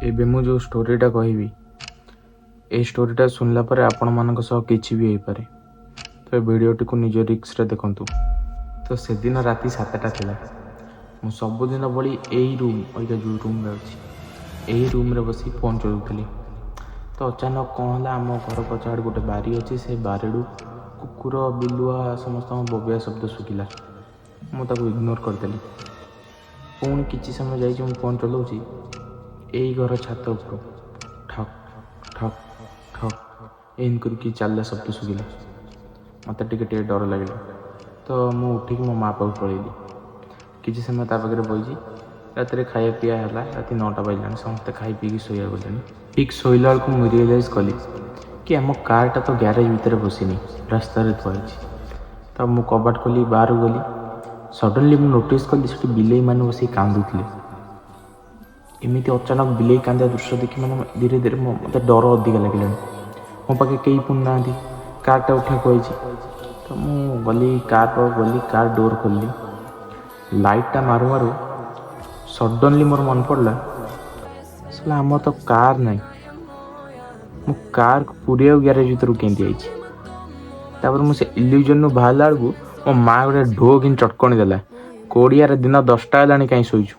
ଏବେ ମୁଁ ଯେଉଁ ଷ୍ଟୋରିଟା କହିବି, ଏଇ ଷ୍ଟୋରିଟା ଶୁଣିଲା ପରେ ଆପଣମାନଙ୍କ ସହ କିଛି ବି ହେଇପାରେ। ତ ଏ ଭିଡ଼ିଓଟିକୁ ନିଜ ରିସ୍କରେ ଦେଖନ୍ତୁ। ତ ସେଦିନ ରାତି 7ଟା ଥିଲା। ମୁଁ ସବୁଦିନ ଭଳି ଏଇ ରୁମ୍, ଅଇକା ଯେଉଁ ରୁମ୍ରେ ଅଛି, ଏହି ରୁମ୍ରେ ବସି ଫୋନ୍ ଚଲାଉଥିଲି। ତ ଅଚାନକ କ'ଣ ହେଲା, ଆମ ଘର ପଛ ଆଡ଼େ ଗୋଟେ ବାରି ଅଛି। ସେ ବାରିରୁ କୁକୁର, ବିଲୁଆ ସମସ୍ତଙ୍କ ବୋବେଇବା ଶବ୍ଦ ଶୁଭିଲା। ମୁଁ ତାକୁ ଇଗ୍ନୋର କରିଦେଲି। ପୁଣି କିଛି ସମୟ ଯାଇଛି, ମୁଁ ଫୋନ୍ ଚଲାଉଛି, ଏଇ ଘର ଛାତ ଉପରୁ ଠକ୍ ଠକ୍ ଠକ୍ ଏମିତି କରିକି ଚାଲିଲା ଶବ୍ଦ ଶୁଭିଲା। ମୋତେ ଟିକେ ଟିକେ ଡର ଲାଗିଲା। ତ ମୁଁ ଉଠିକି ମୋ ମା ପାଖକୁ ପଳେଇଲି। କିଛି ସମୟ ତା ପାଖରେ ବଇଛି। ରାତିରେ ଖାଇବା ପିଇବା ହେଲା। ରାତି 9ଟା ବାଜିଲାଣି, ସମସ୍ତେ ଖାଇ ପିଇକି ଶୋଇବାକୁ ଗଲେଣି। ଠିକ୍ ଶୋଇଲା ବେଳକୁ ମୁଁ ରିଏଲାଇଜ୍ କଲି କି ଆମ କାର୍ଟା ତ ଗ୍ୟାରେଜ୍ ଭିତରେ ବସିନି, ରାସ୍ତାରେ ଥୁଆ ହେଇଛି। ତ ମୁଁ କବାଟ ଖୋଲି ବାହାରକୁ ଗଲି। ସଡନଲି ମୁଁ ନୋଟିସ୍ କଲି, ସେଠି ବିଲେଇମାନେ ବସିକି କାନ୍ଦୁଥିଲେ। ଏମିତି ଅଚାନକ ବିଲେଇ କାନ୍ଦିବା ଦୃଶ୍ୟ ଦେଖି ମାନେ ଧୀରେ ଧୀରେ ମୋତେ ଡର ଅଧିକା ଲାଗିଲାଣି। ମୋ ପାଖେ କେହି ପୁଣି ନାହାନ୍ତି, କାର୍ଟା ଉଠିବାକୁ କହିଛି। ତ ମୁଁ ଗଲି, କାର୍ ପାଖକୁ ଗଲି, କାର୍ ଡୋର୍ ଖୋଲିଲି। ଲାଇଟ୍ଟା ମାରୁ ମାରୁ ସଡନଲି ମୋର ମନେ ପଡ଼ିଲା, ଶଳା, ଆମର ତ କାର୍ ନାହିଁ। ମୁଁ କାର୍କୁ ପୁରେଇବାକୁ ଗ୍ୟାରେଜ୍ ଭିତରକୁ କେମିତି ଯାଇଛି? ତାପରେ ମୁଁ ସେ ଇଲ୍ୟୁଜନରୁ ବାହାରିଲା ବେଳକୁ ମୋ ମା ଗୋଟେ ଢୋ କିନି ଚଟକଣି ଦେଲା, "କୋଡ଼ିଆରେ, ଦିନ 10ଟା ହେଲାଣି, କାହିଁ ଶୋଇଛୁ?"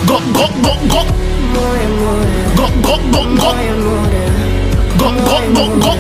Go, go, go, go. Go, go, go, go. Go, go, go, go.